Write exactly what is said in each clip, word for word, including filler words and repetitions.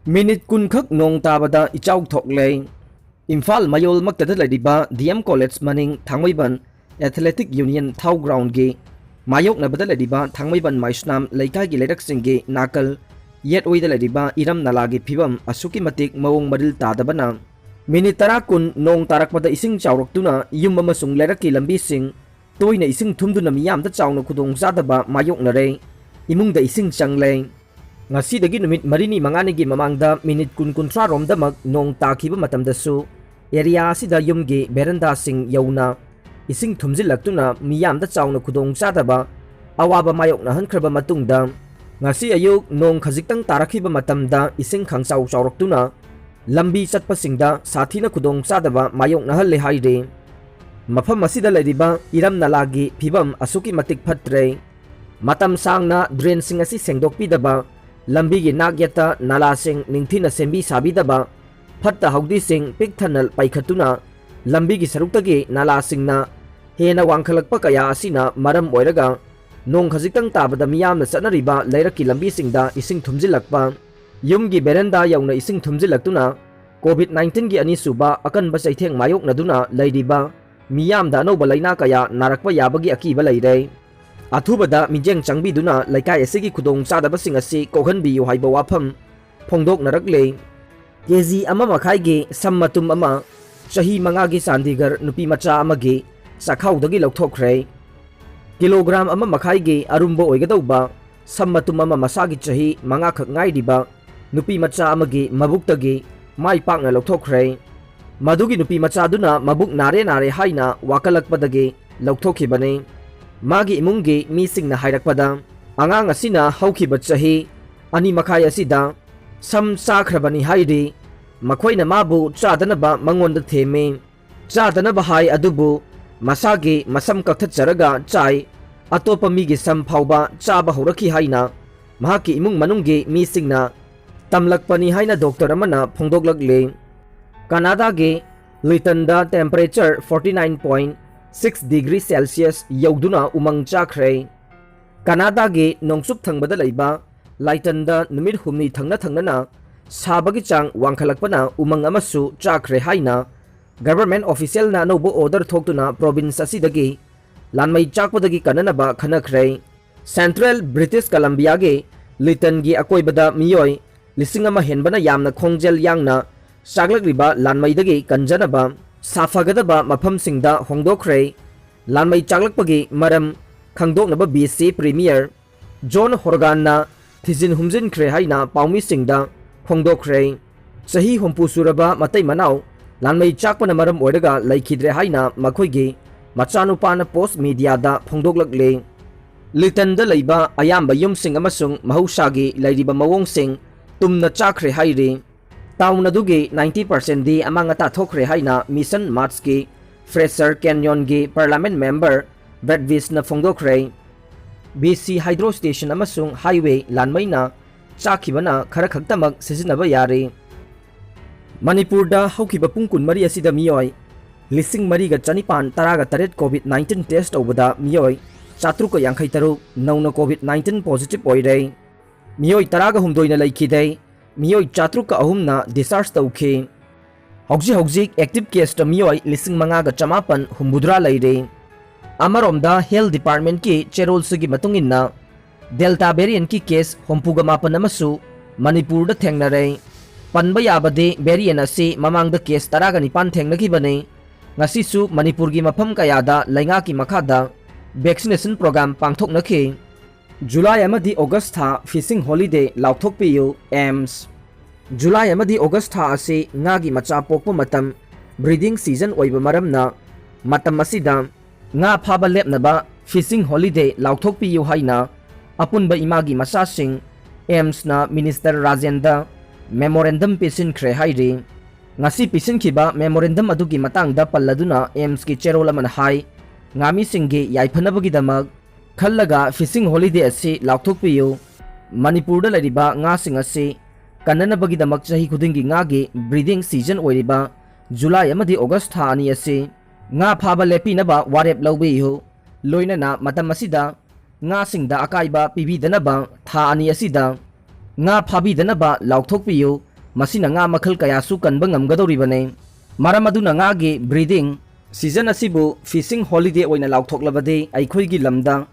Minute ꯀꯨꯟ ꯈꯛ ꯅꯣꯡ ꯇꯥꯕꯗ ꯏꯆꯥꯎ ꯊꯣꯛꯂꯦ꯫ ꯏꯝꯐꯥꯜ ꯃꯌꯣꯜꯃꯛꯇꯗ ꯂꯩꯔꯤꯕ ꯗꯤ ꯑꯦꯝ ꯀꯣꯂꯦꯖ ꯃꯅꯤꯡ ꯊꯥꯡꯃꯩꯕꯟ ꯑꯦꯊꯂꯦꯇꯤꯛ ꯌꯨꯅꯤꯌꯟ ꯊꯥꯎ ꯒ꯭ꯔꯥꯎꯟꯒꯤ ꯃꯥꯌꯣꯛꯅꯕꯗ ꯂꯩꯔꯤꯕ ꯊꯥꯡꯃꯩꯕꯟ ꯃꯥꯏꯁꯅꯥꯝ ꯂꯩꯀꯥꯏꯒꯤ ꯂꯩꯔꯛꯁꯤꯡꯒꯤ ꯅꯥꯀꯜ ꯌꯦꯠ ꯑꯣꯏꯗ ꯂꯩꯔꯤꯕ ꯏꯔꯝ ꯅꯂꯥꯒꯤ ꯐꯤꯕꯝ ꯑꯁꯨꯛꯀꯤ ꯃꯇꯤꯛ ꯃꯑꯣꯡ ꯃꯔꯤꯜ ꯇꯥꯗꯕꯅ ꯃꯤꯅꯤꯠ ꯇꯔꯥ ꯀꯨꯟ ꯅꯣꯡ ꯇꯥꯔꯛꯄꯗ ꯏꯁꯤꯡ ꯆꯥꯎꯔꯛꯇꯨꯅ ꯌꯨꯝ ꯑꯃꯁꯨꯡ ꯂꯩꯔꯛꯀꯤ ꯂꯝꯕꯤꯁꯤꯡ ꯇꯣꯏꯅ ꯏꯁꯤꯡ ꯊꯨꯝꯗꯨꯅ ꯃꯤꯌꯥꯝꯗ ꯆꯥꯎꯅ ꯈꯨꯗꯣꯡꯆꯥꯗꯕ ꯃꯥꯌꯣꯛꯅꯔꯦ꯫ ꯏꯃꯨꯡꯗ ꯏꯁꯤꯡ ꯆꯪꯂꯦ꯫ ꯉꯁꯤꯗꯒꯤ ꯅꯨꯃꯤꯠ ꯃꯔꯤꯅꯤ ꯃꯉꯥꯅꯤꯒꯤ ꯃꯃꯥꯡꯗ ꯃꯤꯅꯤꯠ ꯀꯨꯟ ꯀꯨꯟꯊ꯭ꯔꯥ ꯔꯣꯝꯗꯃꯛ ꯅꯣꯡ ꯇꯥꯈꯤꯕ ꯃꯇꯝꯗꯁꯨ ꯑꯦꯔꯤꯌꯥ ꯑꯁꯤꯗ ꯌꯨꯝꯒꯤ ꯚꯦꯔꯟꯗꯥꯁꯤꯡ ꯌꯧꯅ ꯏꯁꯤꯡ ꯊꯨꯝꯖꯤꯜꯂꯛꯇꯨꯅ ꯃꯤꯌꯥꯝꯗ ꯆꯥꯎꯅ ꯈꯨꯗꯣꯡꯆꯥꯗꯕ ꯑꯋꯥꯕ ꯃꯥꯌꯣꯛꯅꯍꯟꯈ꯭ꯔꯕ ꯃꯇꯨꯡꯗ, ꯉꯁꯤ ꯑꯌꯨꯛ ꯅꯣꯡ ꯈꯖꯤꯛꯇꯪ ꯇꯥꯔꯛꯈꯤꯕ ꯃꯇꯝꯗ ꯏꯁꯤꯡ ꯈꯪꯆꯥꯎ ꯆꯥꯎꯔꯛꯇꯨꯅ ꯂꯝꯕꯤ ꯆꯠꯄꯁꯤꯡꯗ ꯁꯥꯊꯤꯅ ꯈꯨꯗꯣꯡꯆꯥꯗꯕ ꯃꯥꯌꯣꯛꯅꯍꯜꯂꯦ ꯍꯥꯏꯔꯤ꯫ ꯃꯐꯝ ꯑꯁꯤꯗ ꯂꯩꯔꯤꯕ ꯏꯔꯝ ꯅꯂꯥꯒꯤ ꯐꯤꯕꯝ ꯑꯁꯨꯛꯀꯤ ꯃꯇꯤꯛ ꯐꯠꯇ꯭ꯔꯦ꯫ ꯃꯇꯝ ꯁꯥꯡꯅ ꯗ꯭ꯔꯦꯟꯁꯤꯡ ꯑꯁꯤ ꯁꯦꯡꯗꯣꯛꯄꯤꯗꯕ, ꯂꯝꯕꯤꯒꯤ ꯅꯥꯛ ꯌꯦꯠꯇ ꯅꯂꯥꯁꯤꯡ ꯅꯤꯡꯊꯤꯅ ꯁꯦꯝꯕꯤ ꯁꯥꯕꯤꯗꯕ, ꯐꯠꯇ ꯍꯥꯎꯗꯤꯁꯤꯡ ꯄꯤꯛ ꯊꯟꯅ ꯄꯩꯈꯠꯇꯨꯅ ꯂꯝꯕꯤꯒꯤ ꯁꯔꯨꯛꯇꯒꯤ ꯅꯂꯥꯁꯤꯡꯅ ꯍꯦꯟꯅ ꯋꯥꯡꯈꯠꯂꯛꯄ ꯀꯌꯥ ꯑꯁꯤꯅ ꯃꯔꯝ ꯑꯣꯏꯔꯒ ꯅꯣꯡ ꯈꯖꯤꯛꯇꯪ ꯇꯥꯕꯗ ꯃꯤꯌꯥꯝꯅ ꯆꯠꯅꯔꯤꯕ ꯂꯩꯔꯛꯀꯤ ꯂꯝꯕꯤꯁꯤꯡꯗ ꯏꯁꯤꯡ ꯊꯨꯝꯖꯤꯜꯂꯛꯄ, ꯌꯨꯝꯒꯤ ꯚꯦꯔꯟꯗꯥ ꯌꯧꯅ ꯏꯁꯤꯡ ꯊꯨꯝꯖꯤꯜꯂꯛꯇꯨꯅ ꯀꯣꯚꯤꯗ ꯅꯥꯏꯟꯇꯤꯟꯒꯤ ꯑꯅꯤꯁꯨꯕ ꯑꯀꯟꯕ ꯆꯩꯊꯦꯡ ꯃꯥꯌꯣꯛꯅꯗꯨꯅ ꯂꯩꯔꯤꯕ ꯃꯤꯌꯥꯝꯗ ꯑꯅꯧꯕ ꯂꯥꯏꯅꯥ ꯀꯌꯥ ꯅꯥꯔꯛꯄ ꯌꯥꯕꯒꯤ ꯑꯀꯤꯕ ꯂꯩꯔꯦ꯫ ꯑꯊꯨꯕꯗ ꯃꯤꯠꯌꯦꯡ ꯆꯪꯕꯤꯗꯨꯅ ꯂꯩꯀꯥꯏ ꯑꯁꯤꯒꯤ ꯈꯨꯗꯣꯡꯆꯥꯗꯕꯁꯤꯡ ꯑꯁꯤ ꯀꯣꯛꯍꯟꯕꯤꯌꯨ ꯍꯥꯏꯕ ꯋꯥꯐꯝ ꯐꯣꯡꯗꯣꯛꯅꯔꯛꯂꯦ꯫ ꯀꯦ ꯖꯤ ꯑꯃ ꯃꯈꯥꯏꯒꯤ ꯁꯝ ꯃꯇꯨꯝ ꯑꯃ ꯆꯍꯤ ꯃꯉꯥꯒꯤ ꯆꯥꯟꯗꯤꯒꯔ ꯅꯨꯄꯤ ꯃꯆꯥ ꯑꯃꯒꯤ ꯆꯥꯛꯈꯥꯎꯗꯒꯤ ꯂꯧꯊꯣꯛꯈ꯭ꯔꯦ꯫ ꯀꯤꯂꯣꯒ꯭ꯔꯥꯝ ꯑꯃ ꯃꯈꯥꯏꯒꯤ ꯑꯔꯨꯝꯕ ꯑꯣꯏꯒꯗꯧꯕ ꯁꯝ ꯃꯇꯨꯝ ꯑꯃ ꯃꯁꯥꯒꯤ ꯆꯍꯤ ꯃꯉꯥꯈꯛ ꯉꯥꯏꯔꯤꯕ ꯅꯨꯄꯤ ꯃꯆꯥ ꯑꯃꯒꯤ ꯃꯕꯨꯛꯇꯒꯤ ꯃꯥꯏ ꯄꯥꯛꯅ ꯂꯧꯊꯣꯛꯈ꯭ꯔꯦ꯫ ꯃꯗꯨꯒꯤ ꯅꯨꯄꯤ ꯃꯆꯥꯗꯨꯅ ꯃꯕꯨꯛ ꯅꯥꯔꯦ ꯅꯥꯔꯦ ꯍꯥꯏꯅ ꯋꯥꯀꯠꯂꯛꯄꯗꯒꯤ ꯂꯧꯊꯣꯛꯈꯤꯕꯅꯤ꯫ ꯃꯥꯒꯤ ꯏꯃꯨꯡꯒꯤ ꯃꯤꯁꯤꯡꯅ ꯍꯥꯏꯔꯛꯄꯗ, ꯑꯉꯥꯡ ꯑꯁꯤꯅ ꯍꯧꯈꯤꯕ ꯆꯍꯤ ꯑꯅꯤ ꯃꯈꯥꯏ ꯑꯁꯤꯗ ꯁꯝ ꯆꯥꯈ꯭ꯔꯕꯅꯤ ꯍꯥꯏꯔꯤ꯫ ꯃꯈꯣꯏꯅ ꯃꯥꯕꯨ ꯆꯥꯗꯅꯕ ꯃꯉꯣꯟꯗ ꯊꯦꯝꯃꯤ꯫ ꯆꯥꯗꯅꯕ ꯍꯥꯏ ꯑꯗꯨꯕꯨ ꯃꯁꯥꯒꯤ ꯃꯁꯝ ꯀꯛꯊꯠꯆꯔꯒ ꯆꯥꯏ꯫ ꯑꯇꯣꯞꯄ ꯃꯤꯒꯤ ꯁꯝ ꯐꯥꯎꯕ ꯆꯥꯕ ꯍꯧꯔꯛꯈꯤ ꯍꯥꯏꯅ ꯃꯍꯥꯛꯀꯤ ꯏꯃꯨꯡ ꯃꯅꯨꯡꯒꯤ ꯃꯤꯁꯤꯡꯅ ꯇꯝꯂꯛꯄꯅꯤ ꯍꯥꯏꯅ ꯗꯣꯛꯇꯔ ꯑꯃꯅ ꯐꯣꯡꯗꯣꯛꯂꯛꯂꯤ꯫ ꯀꯅꯥꯗꯥꯒꯤ ꯂꯤꯇꯟꯗ temperature forty nine point six degree Celsius ꯌꯧꯗꯨꯅ ꯎꯃꯪ ꯆꯥꯈ꯭ꯔꯦ꯫ ꯀꯅꯥꯗꯥꯒꯤ ꯅꯣꯡꯆꯨꯞ ꯊꯪꯕꯗ ꯂꯩꯕ ꯂꯥꯏꯇꯟꯗ ꯅꯨꯃꯤꯠ ꯍꯨꯝꯅꯤ ꯊꯪꯅ ꯊꯪꯅꯅ ꯁꯥꯕꯒꯤ ꯆꯥꯡ ꯋꯥꯡꯈꯠꯂꯛꯄꯅ ꯎꯃꯪ ꯑꯃꯁꯨ ꯆꯥꯈ꯭ꯔꯦ ꯍꯥꯏꯅ government officialꯅ ꯑꯅꯧꯕ order ꯊꯣꯛꯇꯨꯅ province ꯑꯁꯤꯗꯒꯤ ꯂꯥꯟꯃꯩ ꯆꯥꯛꯄꯗꯒꯤ ꯀꯟꯅꯅꯕ ꯈꯟꯅꯈ꯭ꯔꯦ꯫ Central British Columbiaꯒꯤ Lyttonꯒꯤ ꯑꯀꯣꯏꯕꯗ ꯃꯤꯑꯣꯏ ꯂꯤꯁꯤꯡ ꯑꯃ ꯍꯦꯟꯕꯅ ꯌꯥꯝꯅ ꯈꯣꯡꯖꯦꯜ ꯌꯥꯡꯅ ꯆꯥꯛꯂꯛꯂꯤꯕ ꯂꯥꯟꯃꯩꯗꯒꯤ ꯀꯟꯖꯅꯕ ꯁꯥꯐꯒꯗꯕ ꯃꯐꯝꯁꯤꯡꯗ ꯍꯣꯡꯗꯣꯛꯈ꯭ꯔꯦ꯫ ꯂꯥꯟꯃꯩ ꯆꯥꯛꯂꯛꯄꯒꯤ ꯃꯔꯝ ꯈꯪꯗꯣꯛꯅꯕ B C Premier John Horganꯅ ꯊꯤꯖꯤꯟ ꯍꯨꯝꯖꯤꯟꯈ꯭ꯔꯦ ꯍꯥꯏꯅ ꯄꯥꯎꯃꯤꯁꯤꯡꯗ ꯐꯣꯡꯗꯣꯛꯈ꯭ꯔꯦ꯫ ꯆꯍꯤ ꯍꯨꯝꯐꯨ ꯁꯨꯔꯕ ꯃꯇꯩ ꯃꯅꯥꯎ ꯂꯥꯟꯃꯩ ꯆꯥꯛꯄꯅ ꯃꯔꯝ ꯑꯣꯏꯔꯒ ꯂꯩꯈꯤꯗ꯭ꯔꯦ ꯍꯥꯏꯅ ꯃꯈꯣꯏꯒꯤ ꯃꯆꯥꯅꯨꯄꯥꯅ post mediaꯗ ꯐꯣꯡꯗꯣꯛꯂꯛꯂꯤ꯫ Lyttonꯗ ꯂꯩꯕ ꯑꯌꯥꯝꯕ ꯌꯨꯝꯁꯤꯡ ꯑꯃꯁꯨꯡ ꯃꯍꯧꯁꯥꯒꯤ ꯂꯩꯔꯤꯕ ꯃꯑꯣꯡꯁꯤꯡ ꯇꯨꯝꯅ ꯆꯥꯈ꯭ꯔꯦ ꯍꯥꯏꯔꯤ꯫ Town ꯑꯗꯨꯒꯤ ninety percentꯗꯤ ꯑꯃꯥꯡ ꯑꯇꯥ ꯊꯣꯛꯈ꯭ꯔꯦ ꯍꯥꯏꯅ Mission Martsꯀꯤ Fraser Canyonꯒꯤ Parliament Member Brad Wistꯅ ꯐꯣꯡꯗꯣꯛꯈ꯭ꯔꯦ꯫ B C hydro station ꯑꯃꯁꯨꯡ highway ꯂꯥꯟꯃꯩꯅ ꯆꯥꯛꯈꯤꯕꯅ ꯈꯔ ꯈꯛꯇꯃꯛ ꯁꯤꯖꯤꯟꯅꯕ ꯌꯥꯔꯤ꯫ ꯃꯅꯤꯄꯨꯔꯗ ꯍꯧꯈꯤꯕ ꯄꯨꯡ ꯀꯨꯟꯃꯔꯤ ꯑꯁꯤꯗ ꯃꯤꯑꯣꯏ ꯂꯤꯁꯤꯡ ꯃꯔꯤꯒ ꯆꯅꯤꯄꯥꯟ ꯇꯔꯥꯒ ꯇꯔꯦꯠ COVID nineteen test ꯇꯧꯕꯗ ꯃꯤꯑꯣꯏ ꯆꯥꯇ꯭ꯔꯨꯛꯀ ꯌꯥꯡꯈꯩ ꯇꯔꯨꯛ ꯅꯧꯅ COVID nineteen positive ꯑꯣꯏꯔꯦ꯫ ꯃꯤꯑꯣꯏ ꯇꯔꯥꯒ ꯍꯨꯝꯗꯣꯏꯅ ꯂꯩꯈꯤꯗꯦ꯫ ꯃꯤꯑꯣꯏ ꯆꯥꯇ꯭ꯔꯨꯛꯀ ꯑꯍꯨꯝꯅ discharge ꯇꯧꯈꯤ꯫ ꯍꯧꯖꯤꯛ ꯍꯧꯖꯤꯛ active caseꯇ ꯃꯤꯑꯣꯏ ꯂꯤꯁꯤꯡ ꯃꯉꯥꯒ ꯆꯃꯥꯄꯟ ꯍꯨꯝꯐꯨꯇꯔꯥ ꯂꯩꯔꯦ꯫ ꯑꯃꯔꯣꯝꯗ health departmentꯀꯤ ꯆꯦꯔꯣꯜꯁꯤꯒꯤ ꯃꯇꯨꯡ ꯏꯟꯅ Delta variantꯀꯤ case ꯍꯨꯝꯐꯨꯒ ꯃꯥꯄꯟ ꯑꯃꯁꯨ ꯃꯅꯤꯄꯨꯔꯗ ꯊꯦꯡꯅꯔꯦ꯫ ꯄꯟꯕ ꯌꯥꯕꯗꯤ variant ꯑꯁꯤ ꯃꯃꯥꯡꯗ case ꯇꯔꯥꯒ ꯅꯤꯄꯥꯟ ꯊꯦꯡꯅꯈꯤꯕꯅꯤ꯫ ꯉꯁꯤꯁꯨ ꯃꯅꯤꯄꯨꯔꯒꯤ ꯃꯐꯝ ꯀꯌꯥꯗ ꯂꯩꯉꯥꯛꯀꯤ ꯃꯈꯥꯗ vaccination program ꯄꯥꯡꯊꯣꯛꯅꯈꯤ꯫ July ꯑꯃꯗꯤ August ꯊꯥ fishing holiday ꯂꯥꯎꯊꯣꯛꯄꯤꯌꯨ, AIIMS꯫ July ꯑꯃꯗꯤ August ꯊꯥ ꯑꯁꯤ ꯉꯥꯒꯤ ꯃꯆꯥ ꯄꯣꯛꯄ ꯃꯇꯝ, breeding season ꯑꯣꯏꯕ ꯃꯔꯝꯅ, ꯃꯇꯝ ꯑꯁꯤꯗ ꯉꯥ ꯐꯥꯕ ꯂꯦꯞꯅꯕ fishing holiday ꯂꯥꯎꯊꯣꯛꯄꯤꯌꯨ ꯍꯥꯏꯅ ꯑꯄꯨꯟꯕ ꯏꯃꯥꯒꯤ ꯃꯆꯥꯁꯤꯡ AIIMSꯅ Minister ꯔꯥꯖꯦꯟꯗ memorandum ꯄꯤꯁꯤꯟꯈ꯭ꯔꯦ ꯍꯥꯏꯔꯤ꯫ ꯉꯁꯤ ꯄꯤꯁꯤꯟꯈꯤꯕ memorandum ꯑꯗꯨꯒꯤ ꯃꯇꯥꯡꯗ ꯄꯜꯂꯗꯨꯅ AIIMSꯀꯤ ꯆꯦꯔꯣꯜ ꯑꯃꯅ ꯍꯥꯏ, ꯉꯥꯃꯤꯁꯤꯡꯒꯤ ꯌꯥꯏꯐꯅꯕꯒꯤꯗꯃꯛ ꯈꯜꯂꯒ fishing holiday ꯑꯁꯤ ꯂꯥꯎꯊꯣꯛꯄꯤꯌꯨ꯫ ꯃꯅꯤꯄꯨꯔꯗ ꯂꯩꯔꯤꯕ ꯉꯥꯁꯤꯡ ꯑꯁꯤ ꯀꯟꯅꯅꯕꯒꯤꯗꯃꯛ ꯆꯍꯤ ꯈꯨꯗꯤꯡꯒꯤ ꯉꯥꯒꯤ breeding season ꯑꯣꯏꯔꯤꯕ July ꯑꯃꯗꯤ August ꯊꯥ ꯑꯅꯤ ꯑꯁꯤ ꯉꯥ ꯐꯥꯕ ꯂꯦꯞꯄꯤꯅꯕ ꯋꯥꯔꯦꯞ ꯂꯧꯕꯤꯌꯨ꯫ ꯂꯣꯏꯅꯅ ꯃꯇꯝ ꯑꯁꯤꯗ ꯉꯥꯁꯤꯡꯗ ꯑꯀꯥꯏꯕ ꯄꯤꯕꯤꯗꯅꯕ ꯊꯥ ꯑꯅꯤ ꯑꯁꯤꯗ ꯉꯥ ꯐꯥꯕꯤꯗꯅꯕ ꯂꯥꯎꯊꯣꯛꯄꯤꯌꯨ꯫ ꯃꯁꯤꯅ ꯉꯥ ꯃꯈꯜ ꯀꯌꯥꯁꯨ ꯀꯟꯕ ꯉꯝꯒꯗꯧꯔꯤꯕꯅꯤ꯫ ꯃꯔꯝ ꯑꯗꯨꯅ ꯉꯥꯒꯤ breeding season ꯑꯁꯤꯕꯨ fishing holiday ꯑꯣꯏꯅ ꯂꯥꯎꯊꯣꯛꯂꯕꯗꯤ ꯑꯩꯈꯣꯏꯒꯤ ꯂꯝꯗ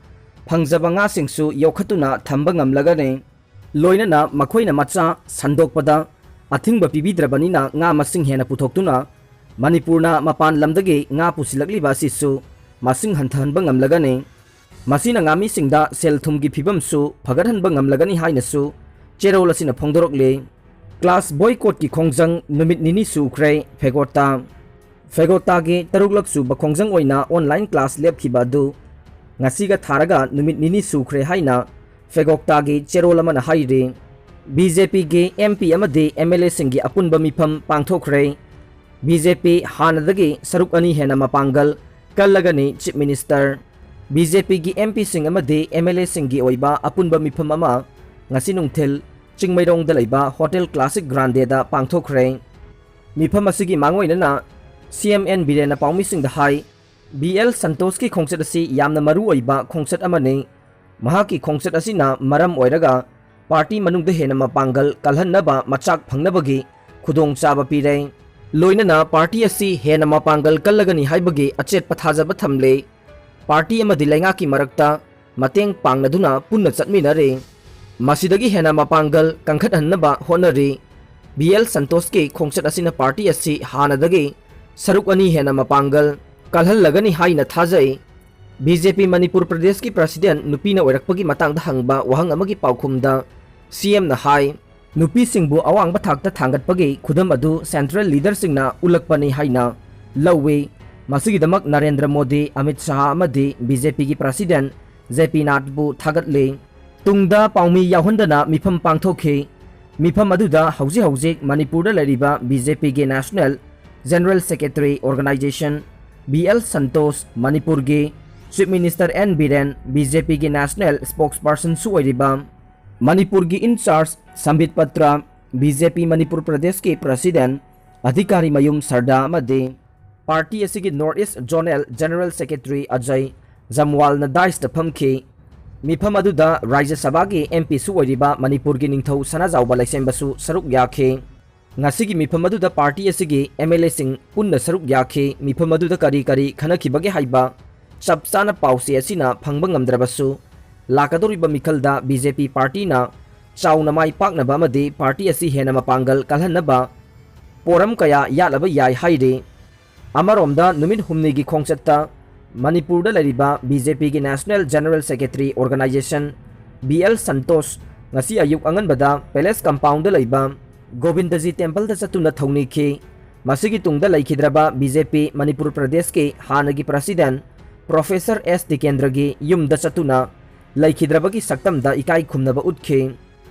ꯐꯪꯖꯕ ꯉꯥꯁꯤꯡꯁꯨ ꯌꯣꯛꯈꯠꯇꯨꯅ ꯊꯝꯕ ꯉꯝꯂꯒꯅꯤ꯫ ꯂꯣꯏꯅꯅ ꯃꯈꯣꯏꯅ ꯃꯆꯥ ꯁꯟꯗꯣꯛꯄꯗ ꯑꯊꯤꯡꯕ ꯄꯤꯕꯤꯗ꯭ꯔꯕꯅꯤꯅ ꯉꯥ ꯃꯁꯤꯡ ꯍꯦꯟꯅ ꯄꯨꯊꯣꯛꯇꯨꯅ ꯃꯅꯤꯄꯨꯔꯅ ꯃꯄꯥꯟ ꯂꯝꯗꯒꯤ ꯉꯥ ꯄꯨꯁꯤꯜꯂꯛꯂꯤꯕ ꯑꯁꯤꯁꯨ ꯃꯁꯤꯡ ꯍꯟꯊꯍꯟꯕ ꯉꯝꯂꯒꯅꯤ꯫ ꯃꯁꯤꯅ ꯉꯥꯃꯤꯁꯤꯡꯗ ꯁꯦꯜ ꯊꯨꯝꯒꯤ ꯐꯤꯕꯝꯁꯨ ꯐꯒꯠꯍꯟꯕ ꯉꯝꯂꯒꯅꯤ ꯍꯥꯏꯅꯁꯨ ꯆꯦꯔꯣꯜ ꯑꯁꯤꯅ ꯐꯣꯡꯗꯣꯔꯛꯂꯤ꯫ Class boycottꯀꯤ ꯈꯣꯡꯖꯪ ꯅꯨꯃꯤꯠ ꯅꯤꯅꯤ ꯁꯨꯈ꯭ꯔꯦ꯫ ꯐꯦꯒꯣꯇꯥ꯫ ꯐꯦꯒꯣꯇꯥꯒꯤ ꯇꯔꯨꯛꯂꯛ ꯁꯨꯕ ꯈꯣꯡꯖꯪ ꯑꯣꯏꯅ online class ꯂꯦꯞꯈꯤꯕ ꯑꯗꯨ ꯉꯁꯤꯒ ꯊꯥꯔꯒ ꯅꯨꯃꯤꯠ ꯅꯤꯅꯤ ꯁꯨꯈ꯭ꯔꯦ ꯍꯥꯏꯅ ꯐꯦꯒꯣꯛꯇꯥꯒꯤ ꯆꯦꯔꯣꯜ ꯑꯃꯅ ꯍꯥꯏꯔꯤ꯫ BJPꯒꯤ MP ꯑꯃꯗꯤ MLAꯁꯤꯡꯒꯤ ꯑꯄꯨꯟꯕ ꯃꯤꯐꯝ ꯄꯥꯡꯊꯣꯛꯈ꯭ꯔꯦ꯫ BJP ꯍꯥꯟꯅꯗꯒꯤ ꯁꯔꯨꯛ ꯑꯅꯤ ꯍꯦꯟꯅ ꯃꯄꯥꯡꯒꯜ ꯀꯜꯂꯒꯅꯤ꯫ Chief Minister꯫ BJPꯒꯤ MPꯁꯤꯡ ꯑꯃꯗꯤ MLAꯁꯤꯡꯒꯤ ꯑꯣꯏꯕ ꯑꯄꯨꯟꯕ ꯃꯤꯐꯝ ꯑꯃ ꯉꯁꯤ ꯅꯨꯡꯊꯤꯜ ꯆꯤꯡꯃꯩꯔꯣꯡꯗ ꯂꯩꯕ Hotel Classic Grandeꯗ ꯄꯥꯡꯊꯣꯛꯈ꯭ꯔꯦ꯫ ꯃꯤꯐꯝ ꯑꯁꯤꯒꯤ ꯃꯥꯡꯑꯣꯏꯅꯅ CM N ꯕꯤꯔꯦꯟꯅ ꯄꯥꯎꯃꯤꯁꯤꯡꯗ ꯍꯥꯏ, BL ꯁꯟꯇꯣꯁꯀꯤ ꯈꯣꯡꯆꯠ ꯑꯁꯤ ꯌꯥꯝꯅ ꯃꯔꯨ ꯑꯣꯏꯕ ꯈꯣꯡꯆꯠ ꯑꯃꯅꯤ꯫ ꯃꯍꯥꯛꯀꯤ ꯈꯣꯡꯆꯠ ꯑꯁꯤꯅ ꯃꯔꯝ ꯑꯣꯏꯔꯒ party ꯃꯅꯨꯡꯗ ꯍꯦꯟꯅ ꯃꯄꯥꯡꯒꯜ ꯀꯜꯍꯟꯅꯕ ꯃꯆꯥꯛ ꯐꯪꯅꯕꯒꯤ ꯈꯨꯗꯣꯡꯆꯥꯕ ꯄꯤꯔꯦ꯫ ꯂꯣꯏꯅꯅ party ꯑꯁꯤ ꯍꯦꯟꯅ ꯃꯄꯥꯡꯒꯜ ꯀꯜꯂꯒꯅꯤ ꯍꯥꯏꯕꯒꯤ ꯑꯆꯦꯠꯄ ꯊꯥꯖꯕ ꯊꯝꯂꯦ꯫ Party ꯑꯃꯗꯤ ꯂꯩꯉꯥꯛꯀꯤ ꯃꯔꯛꯇ ꯃꯇꯦꯡ ꯄꯥꯡꯅꯗꯨꯅ ꯄꯨꯟꯅ ꯆꯠꯃꯤꯟꯅꯔꯦ꯫ ꯃꯁꯤꯗꯒꯤ ꯍꯦꯟꯅ ꯃꯄꯥꯡꯒꯜ ꯀꯟꯈꯠꯍꯟꯅꯕ ꯍꯣꯠꯅꯔꯤ꯫ BL ꯁꯟꯇꯣꯁꯀꯤ ꯈꯣꯡꯆꯠ ꯑꯁꯤꯅ party ꯑꯁꯤ ꯍꯥꯟꯅꯗꯒꯤ ꯁꯔꯨꯛ ꯑꯅꯤ ꯍꯦꯟꯅ ꯃꯄꯥꯡꯒꯜ ꯀꯜꯍꯜꯂꯒꯅꯤ ꯍꯥꯏꯅ ꯊꯥꯖꯩ꯫ BJP ꯃꯅꯤꯄꯨꯔ ꯄ꯭ꯔꯗꯦꯁꯀꯤ president ꯅꯨꯄꯤꯅ ꯑꯣꯏꯔꯛꯄꯒꯤ ꯃꯇꯥꯡꯗ ꯍꯪꯕ ꯋꯥꯍꯪ ꯑꯃꯒꯤ ꯄꯥꯎꯈꯨꯝꯗ CMꯅ ꯍꯥꯏ, ꯅꯨꯄꯤꯁꯤꯡꯕꯨ ꯑꯋꯥꯡꯕ ꯊꯥꯛꯇ ꯊꯥꯡꯒꯠꯄꯒꯤ ꯈꯨꯗꯝ ꯑꯗꯨ central leaderꯁꯤꯡꯅ ꯎꯠꯂꯛꯄꯅꯤ ꯍꯥꯏꯅ ꯂꯧꯏ꯫ ꯃꯁꯤꯒꯤꯗꯃꯛ ꯅꯔꯦꯟꯗ꯭ꯔ ꯃꯣꯗꯤ, ꯑꯃꯤꯠ ꯁꯥꯍ ꯑꯃꯗꯤ BJPꯒꯤ president JP ꯅꯥꯗꯕꯨ ꯊꯥꯒꯠꯂꯤ꯫ ꯇꯨꯡꯗ ꯄꯥꯎꯃꯤ ꯌꯥꯎꯍꯟꯗꯅ ꯃꯤꯐꯝ ꯄꯥꯡꯊꯣꯛꯈꯤ꯫ ꯃꯤꯐꯝ ꯑꯗꯨꯗ ꯍꯧꯖꯤꯛ ꯍꯧꯖꯤꯛ ꯃꯅꯤꯄꯨꯔꯗ ꯂꯩꯔꯤꯕ BJPꯒꯤ National General Secretary Organization BL Santosh, ꯃꯅꯤꯄꯨꯔꯒꯤ Chief Minister N Biren, BJPꯒꯤ National Spokespersonꯁꯨ ꯑꯣꯏꯔꯤꯕ ꯃꯅꯤꯄꯨꯔꯒꯤ in charge ꯁꯝꯕꯤꯠ Patra, BJP Manipur ꯄ꯭ꯔꯗꯦꯁꯀꯤ president ꯑꯙꯤꯀꯥꯔꯤ ꯃꯌꯨꯝ ꯁꯔꯗꯥ ꯑꯃꯗꯤ party ꯑꯁꯤꯒꯤ North East Zonal General Secretary Ajay ꯖꯝꯋꯥꯜꯅ dais ꯐꯝꯈꯤ꯫ ꯃꯤꯐꯝ ꯑꯗꯨꯗ ꯔꯥꯖ꯭ꯌ ꯁꯚꯥꯒꯤ ꯑꯦꯝ ꯄꯤꯁꯨ ꯑꯣꯏꯔꯤꯕ ꯃꯅꯤꯄꯨꯔꯒꯤ ꯅꯤꯡꯊꯧ ꯁꯅꯥꯖꯥꯎꯕ ꯂꯩꯁꯦꯝꯕꯁꯨ ꯁꯔꯨꯛ ꯌꯥꯈꯤ꯫ ꯉꯁꯤꯒꯤ ꯃꯤꯐꯝ ꯑꯗꯨꯗ ꯄꯥꯔꯇꯤ ꯑꯁꯤꯒꯤ ꯑꯦꯝ ꯑꯦꯜ ꯑꯦꯁꯤꯡ ꯄꯨꯟꯅ ꯁꯔꯨꯛ ꯌꯥꯈꯤ꯫ ꯃꯤꯐꯝ ꯑꯗꯨꯗ ꯀꯔꯤ ꯀꯔꯤ ꯈꯟꯅꯈꯤꯕꯒꯦ ꯍꯥꯏꯕ ꯆꯞ ꯆꯥꯅ ꯄꯥꯎꯆꯦ ꯑꯁꯤꯅ ꯐꯪꯕ ꯉꯝꯗ꯭ꯔꯕꯁꯨ, ꯂꯥꯛꯀꯗꯧꯔꯤꯕ ꯃꯤꯈꯜꯗ ꯕꯤ ꯖꯦ ꯄꯤ ꯄꯥꯔꯇꯤꯅ ꯆꯥꯎꯅ ꯃꯥꯏ ꯄꯥꯛꯅꯕ ꯑꯃꯗꯤ ꯄꯥꯔꯇꯤ ꯑꯁꯤ ꯍꯦꯟꯅ ꯃꯄꯥꯡꯒꯜ ꯀꯜꯍꯟꯅꯕ ꯄꯣꯔꯝ ꯀꯌꯥ ꯌꯥꯠꯂꯕ ꯌꯥꯏ ꯍꯥꯏꯔꯤ꯫ ꯑꯃꯔꯣꯝꯗ, ꯅꯨꯃꯤꯠ ꯍꯨꯝꯅꯤꯒꯤ ꯈꯣꯡꯆꯠꯇ ꯃꯅꯤꯄꯨꯔꯗ ꯂꯩꯔꯤꯕ ꯕꯤ ꯖꯦ ꯄꯤꯒꯤ National General Secretary Organization, B L Santosh, ꯉꯁꯤ ꯑꯌꯨꯛ ꯑꯉꯟꯕꯗ ꯄꯦꯂꯦꯁ ꯀꯝꯄꯥꯎꯟꯗ ꯂꯩꯕ ꯒꯣꯕꯤꯟꯗꯖꯤ ꯇꯦꯝꯄꯜꯗ ꯆꯠꯇꯨꯅ ꯊꯧꯅꯤꯈꯤ꯫ ꯃꯁꯤꯒꯤ ꯇꯨꯡꯗ ꯂꯩꯈꯤꯗ꯭ꯔꯕ ꯕꯤ ꯖꯦ ꯄꯤ ꯃꯅꯤꯄꯨꯔ ꯄ꯭ꯔꯗꯦꯁꯀꯤ ꯍꯥꯟꯅꯒꯤ ꯄ꯭ꯔꯁꯤꯗꯦꯟ ꯄ꯭ꯔꯣꯐꯦꯁꯔ ꯑꯦꯁ ꯇꯤꯀꯦꯟꯗ꯭ꯔꯒꯤ ꯌꯨꯝꯗ ꯆꯠꯇꯨꯅ ꯂꯩꯈꯤꯗ꯭ꯔꯕꯒꯤ ꯁꯛꯇꯝꯗ ꯏꯀꯥꯏ ꯈꯨꯝꯅꯕ ꯎꯠꯈꯤ꯫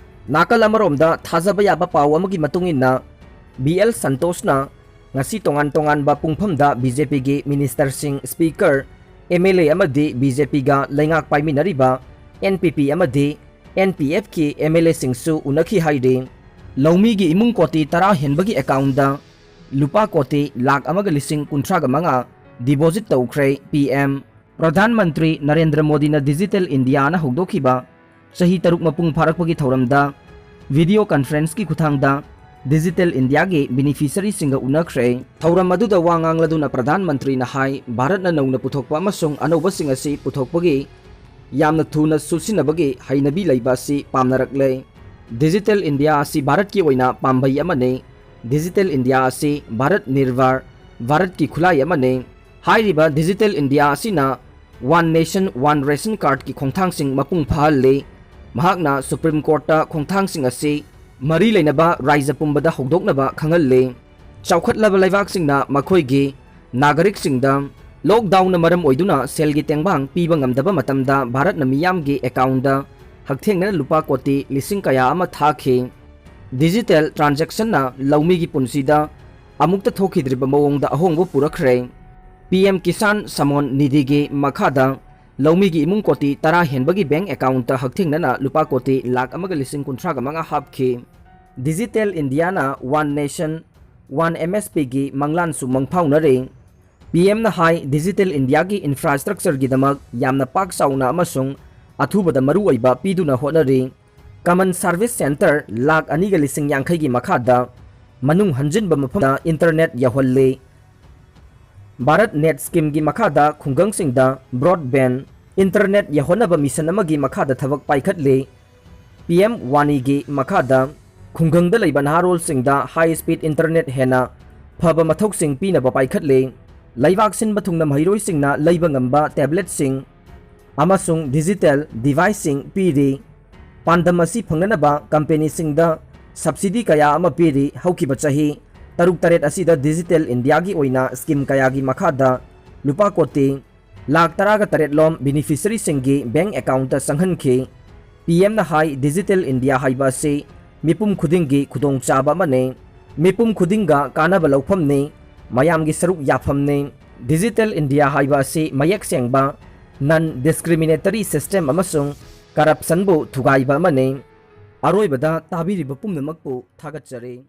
ꯅꯥꯀꯜ ꯑꯃꯔꯣꯝꯗ, ꯊꯥꯖꯕ ꯌꯥꯕ ꯄꯥꯎ ꯑꯃꯒꯤ ꯃꯇꯨꯡ ꯏꯟꯅ, ꯕꯤ ꯑꯦꯜ ꯁꯟꯇꯣꯁꯅ ꯉꯁꯤ ꯇꯣꯉꯥꯟ ꯇꯣꯉꯥꯟꯕ ꯄꯨꯡꯐꯝꯗ ꯕꯤ ꯖꯦ ꯄꯤꯒꯤ ꯃꯤꯅꯤꯁꯇꯔꯁꯤꯡ, ꯁ꯭ꯄꯤꯀꯔ, ꯑꯦꯝ ꯑꯦꯜ ꯑꯦ ꯑꯃꯗꯤ ꯕꯤ ꯖꯦ ꯄꯤꯒ ꯂꯩꯉꯥꯛ ꯄꯥꯏꯃꯤꯟꯅꯔꯤꯕ ꯑꯦꯟ ꯄꯤ ꯄꯤ ꯑꯃꯗꯤ ꯑꯦꯟ ꯄꯤ ꯑꯦꯐꯀꯤ ꯑꯦꯝ ꯑꯦꯜ ꯑꯦꯁꯤꯡꯁꯨ ꯎꯅꯈꯤ ꯍꯥꯏꯔꯤ꯫ ꯂꯧꯃꯤꯒꯤ ꯏꯃꯨꯡ ꯀꯣꯇꯤ ꯇꯔꯥ ꯍꯦꯟꯕꯒꯤ ꯑꯦꯀꯥꯎꯟꯗ ꯂꯨꯄꯥ ꯀꯣꯇꯤ ꯂꯥꯈ ꯑꯃꯒ ꯂꯤꯁꯤꯡ ꯀꯨꯟꯊ꯭ꯔꯥꯒ ꯃꯉꯥ ꯗꯤꯄꯣꯖꯤꯠ ꯇꯧꯈ꯭ꯔꯦ꯫ ꯄꯤ ꯑꯦꯝ ꯄ꯭ꯔꯙꯥꯟ ꯃꯟꯇ꯭ꯔꯤ ꯅꯔꯦꯟꯗ꯭ꯔ ꯃꯣꯗꯤꯅ ꯗꯤꯖꯤꯇꯦꯜ ꯏꯟꯗꯤꯌꯥꯅ ꯍꯧꯗꯣꯛꯈꯤꯕ ꯆꯍꯤ ꯇꯔꯨꯛ ꯃꯄꯨꯡ ꯐꯥꯔꯛꯄꯒꯤ ꯊꯧꯔꯝꯗ ꯚꯤꯗꯤꯑꯣ ꯀꯟꯐꯔꯦꯟꯁꯀꯤ ꯈꯨꯠꯊꯥꯡꯗ ꯗꯤꯖꯤꯇꯦꯜ ꯏꯟꯗꯤꯌꯥꯒꯤ ꯕꯦꯅꯤꯐꯤꯁꯔꯤꯁꯤꯡꯒ ꯎꯅꯈ꯭ꯔꯦ꯫ ꯊꯧꯔꯝ ꯑꯗꯨꯗ ꯋꯥ ꯉꯥꯡꯂꯗꯨꯅ ꯄ꯭ꯔꯙꯥꯟ ꯃꯟꯇ꯭ꯔꯤꯅ ꯍꯥꯏ, ꯚꯥꯔꯠꯅ ꯅꯧꯅ ꯄꯨꯊꯣꯛꯄ ꯑꯃꯁꯨꯡ ꯑꯅꯧꯕꯁꯤꯡ ꯑꯁꯤ ꯄꯨꯊꯣꯛꯄꯒꯤ ꯌꯥꯝꯅ ꯊꯨꯅ ꯆꯨꯁꯤꯟꯅꯕꯒꯤ ꯍꯩꯅꯕꯤ ꯂꯩꯕ ꯑꯁꯤ ꯄꯥꯝꯅꯔꯛꯂꯦ꯫ ꯗꯤꯖꯤꯇꯦꯜ ꯏꯟꯗꯤꯌꯥ ꯑꯁꯤ ꯚꯥꯔꯠꯀꯤ ꯑꯣꯏꯅ ꯄꯥꯝꯕꯩ ꯑꯃꯅꯤ꯫ ꯗꯤꯖꯤꯇꯦꯜ ꯏꯟꯗꯤꯌꯥ ꯑꯁꯤ ꯚꯥꯔꯠ ꯅꯤꯔꯚꯥꯔ ꯚꯥꯔꯠꯀꯤ ꯈꯨꯠꯂꯥꯏ ꯑꯃꯅꯤ꯫ ꯍꯥꯏꯔꯤꯕ ꯗꯤꯖꯤꯇꯦꯜ ꯏꯟꯗꯤꯌꯥ ꯑꯁꯤꯅ One Nation One Ration Cardꯀꯤ ꯈꯣꯡꯊꯥꯡꯁꯤꯡ ꯃꯄꯨꯡ ꯐꯥꯍꯜꯂꯤ꯫ ꯃꯍꯥꯛꯅ ꯁꯨꯄ꯭ꯔꯤꯝ ꯀꯣꯔꯠꯇ ꯈꯣꯡꯊꯥꯡꯁꯤꯡ ꯑꯁꯤ ꯃꯔꯤ ꯂꯩꯅꯕ ꯔꯥꯏꯖ꯭ꯌ ꯄꯨꯝꯕꯗ ꯍꯧꯗꯣꯛꯅꯕ ꯈꯪꯍꯜꯂꯤ꯫ ꯆꯥꯎꯈꯠꯂꯕ ꯂꯩꯕꯥꯛꯁꯤꯡꯅ ꯃꯈꯣꯏꯒꯤ ꯅꯥꯒꯔꯤꯛꯁꯤꯡꯗ ꯂꯣꯛꯗꯥꯎꯟꯅ ꯃꯔꯝ ꯑꯣꯏꯗꯨꯅ ꯁꯦꯜꯒꯤ ꯇꯦꯡꯕꯥꯡ ꯄꯤꯕ ꯉꯝꯗꯕ ꯃꯇꯝꯗ ꯚꯥꯔꯠꯅ ꯃꯤꯌꯥꯝꯒꯤ ꯑꯦꯀꯥꯎꯟꯗ ꯍꯛꯊꯦꯡꯅꯅ ꯂꯨꯄꯥ ꯀꯣꯇꯤ ꯂꯤꯁꯤꯡ ꯀꯌꯥ ꯑꯃ ꯊꯥꯈꯤ꯫ ꯗꯤꯖꯤꯇꯦꯜ ꯇ꯭ꯔꯥꯟꯖꯦꯛꯁꯟꯅ ꯂꯧꯃꯤꯒꯤ ꯄꯨꯟꯁꯤꯗ ꯑꯃꯨꯛꯇ ꯊꯣꯛꯈꯤꯗ꯭ꯔꯤꯕ ꯃꯑꯣꯡꯗ ꯑꯍꯣꯡꯕ ꯄꯨꯔꯛꯈ꯭ꯔꯦ꯫ ꯄꯤ ꯑꯦꯝ ꯀꯤꯁꯥꯟ ꯁꯃꯣꯟ ꯅꯤꯙꯤꯒꯤ ꯃꯈꯥꯗ ꯂꯧꯃꯤꯒꯤ ꯏꯃꯨꯡ ꯀꯣꯇꯤ ꯇꯔꯥ ꯍꯦꯟꯕꯒꯤ ꯕꯦꯡꯛ ꯑꯦꯀꯥꯎꯟꯠꯇ ꯍꯛꯊꯦꯡꯅꯅ ꯂꯨꯄꯥ ꯀꯣꯇꯤ ꯂꯥꯈ ꯑꯃꯒ ꯂꯤꯁꯤꯡ ꯀꯨꯟꯊ꯭ꯔꯥꯒ ꯃꯉꯥ ꯍꯥꯞꯈꯤ꯫ ꯗꯤꯖꯤꯇꯦꯜ ꯏꯟꯗꯤꯌꯥꯅ One Nation One M S Pꯒꯤ ꯃꯪꯂꯥꯟꯁꯨ ꯃꯪꯐꯥꯎꯅꯔꯦ꯫ ꯄꯤ ꯑꯦꯝꯅ ꯍꯥꯏ, ꯗꯤꯖꯤꯇꯦꯜ ꯏꯟꯗꯤꯌꯥꯒꯤ ꯏꯟꯐ꯭ꯔꯥꯁ꯭ꯇ꯭ꯔꯛꯆꯔꯒꯤꯗꯃꯛ ꯌꯥꯝꯅ ꯄꯥꯛ ꯆꯥꯎꯅ ꯑꯃꯁꯨꯡ ꯑꯊꯨꯕꯗ ꯃꯔꯨꯑꯣꯏꯕ ꯄꯤꯗꯨꯅ ꯍꯣꯠꯅꯔꯤ꯫ Common Service Centre ꯂꯥꯈ ꯑꯅꯤꯒ ꯂꯤꯁꯤꯡ ꯌꯥꯡꯈꯩꯒꯤ ꯃꯈꯥꯗ ꯃꯅꯨꯡ ꯍꯟꯖꯤꯟꯕ ꯃꯐꯝꯗ internet ꯌꯧꯍꯜꯂꯤ꯫ Bharat Net Scheme ꯒꯤ ꯃꯈꯥꯗ ꯈꯨꯡꯒꯪꯁꯤꯡꯗ broadband, internet ꯌꯧꯍꯟꯅꯕ mission ꯑꯃꯒꯤ ꯃꯈꯥꯗ ꯊꯕꯛ ꯄꯥꯏꯈꯠꯂꯤ꯫ P M ꯋꯥꯅꯤꯒꯤ ꯃꯈꯥꯗ ꯈꯨꯡꯒꯪꯗ ꯂꯩꯕ ꯅꯍꯥꯔꯣꯜꯁꯤꯡꯗ high speed internet ꯍꯦꯟꯅ ꯐꯕ ꯃꯊꯧꯁꯤꯡ ꯄꯤꯅꯕ ꯄꯥꯏꯈꯠꯂꯤ꯫ ꯂꯩꯕꯥꯛ ꯁꯤꯟꯕ ꯊꯨꯡꯅ ꯃꯍꯩꯔꯣꯏꯁꯤꯡꯅ ꯂꯩꯕ ꯉꯝꯕ tablet ꯁꯤꯡ ꯑꯃꯁꯨꯡ digital device ꯁꯤꯡ ꯄꯤꯔꯤ꯫ ꯄꯥꯟꯗꯝ ꯑꯁꯤ ꯐꯪꯅꯅꯕ company ꯁꯤꯡꯗ subsidy ꯀꯌꯥ ꯑꯃ ꯄꯤꯔꯤ꯫ ꯍꯧꯈꯤꯕ ꯆꯍꯤ ꯇꯔꯨꯛ ꯇꯔꯦꯠ ꯑꯁꯤꯗ Digital India ꯒꯤ ꯑꯣꯏꯅ scheme ꯀꯌꯥꯒꯤ ꯃꯈꯥꯗ ꯂꯨꯄꯥ ꯀꯣꯇꯤ ꯂꯥꯈ ꯇꯔꯥꯒ ꯇꯔꯦꯠ ꯂꯣꯝ beneficiary ꯁꯤꯡꯒꯤ bank account ꯇ ꯆꯪꯍꯟꯈꯤ꯫ P M ꯅ ꯍꯥꯏ, Digital India ꯍꯥꯏꯕ ꯑꯁꯤ ꯃꯤꯄꯨꯝ ꯈꯨꯗꯤꯡꯒꯤ ꯈꯨꯗꯣꯡꯆꯥꯕ ꯑꯃꯅꯤ꯫ ꯃꯤꯄꯨꯝ ꯈꯨꯗꯤꯡꯒ ꯀꯥꯟꯅꯕ ꯂꯧꯐꯝꯅꯤ꯫ ꯃꯌꯥꯝꯒꯤ ꯁꯔꯨꯛ ꯌꯥꯐꯝꯅꯤ꯫ Digital India ꯍꯥꯏꯕ ꯑꯁꯤ ꯃꯌꯦꯛ ꯁꯦꯡꯕ, non discriminatory system ꯑꯃꯁꯨꯡ corruption ꯕꯨ ꯊꯨꯒꯥꯏꯕ ꯑꯃꯅꯤ꯫ ꯑꯔꯣꯏꯕꯗ ꯇꯥꯕꯤꯔꯤꯕ ꯄꯨꯝꯅꯃꯛꯄꯨ ꯊꯥꯒꯠꯆꯔꯤ꯫